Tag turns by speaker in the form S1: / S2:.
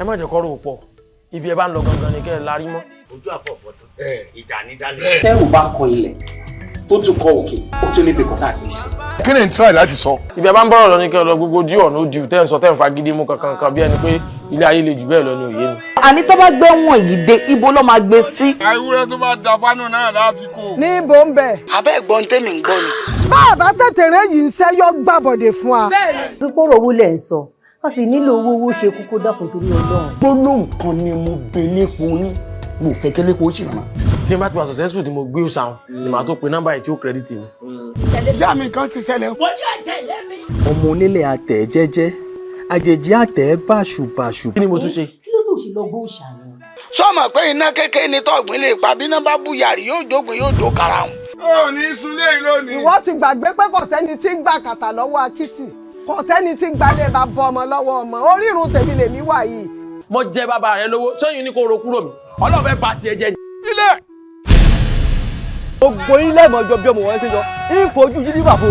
S1: Ẹ má jẹ́ kọ́rọ̀ pọ̀, ibi ẹ bá ń lọ gangan ni kẹ́ ẹ larí mọ́.
S2: Ojú àfọ̀fọ̀ tán, ìjà ní dálé.
S3: Tẹ́rù bá kọ ilẹ̀ tó tún kọ òkè, ó tún níbi kan tá a gbé sí.
S4: Kí ni n try láti sọ?
S1: Ibi ẹ bá ń bọ̀rọ̀ lọ ní kẹ́ ẹ lọ. Gbogbo dí ọ̀nà òdì tẹ́ ń sọ, tẹ́ ń fagídí mú kankan kan bí ẹni pé ilé ayé le jù bẹ́ẹ̀ lọ ní òye mi.
S5: Àní tó bá gbé wọn yìí dé, ibo ló máa gbé sí?
S4: Ewúrẹ́ tó bá da fánù náà láti kó.
S6: Ní ibo ń bẹ̀.
S7: Abẹ́ ẹ̀gbọ́n tèmi ń gbọ́ ni.
S6: Bá a bá tètè rẹ́ yìí ń ṣẹ́, yọ gbàbọ̀dẹ̀ fún wa.
S8: Pípọ́rọ̀ owó lẹ̀ ń sọ, wọ́n sì nílò owó. Owó ṣe kókó, dákun torí Ọlọ́run.
S9: Gbólóhùn kan ni mo bẹ lépo yín, mo fẹ́ kí lépo ó sì rán.
S1: Tí n bá ti wà successful, tí mo gbé òòsàn, ni màá tó pe nọ́mbà yìí tí ó credit mi.
S4: Ìyá mi kan ti ṣẹlẹ̀.
S10: Ọmọ onílé àtẹ̀ jẹ́jẹ́, àjèjì àtẹ̀ báṣubàṣu.
S1: Kí ni mo tún ṣe?
S8: Kí ló tó ṣe lọ gbó òòṣà yẹn?
S7: Sọ́mọ̀ pé iná kékeré ni tọ́gbìn lè pa, bí iná bá bú yàrá, yóò jógbìn, yóò jó karahun.
S4: Ó ní sunlé yìí lónìí.
S6: Ìwọ ti gbàgbé pé kò sẹ́ni tí ń gbà kàtà lọ́wọ́ akitì, kò sẹ́ni tí ń gbalẹ̀ bá bọ́ ọmọ lọ́wọ́ ọmọ. Orírun tèmi lèmi wà yìí.
S1: Mo jẹ bàbá rẹ lówó sẹ́yìn ní kó ro kúrò mi, Ọlọ́run fẹ́ ba tiẹ̀ jẹ́ ni.
S4: Ilé.
S11: Gbogbo yín lẹ́ẹ̀mọ́jọ bí ọmọ wọn ṣe yọ ìfojú jíjí bàbò.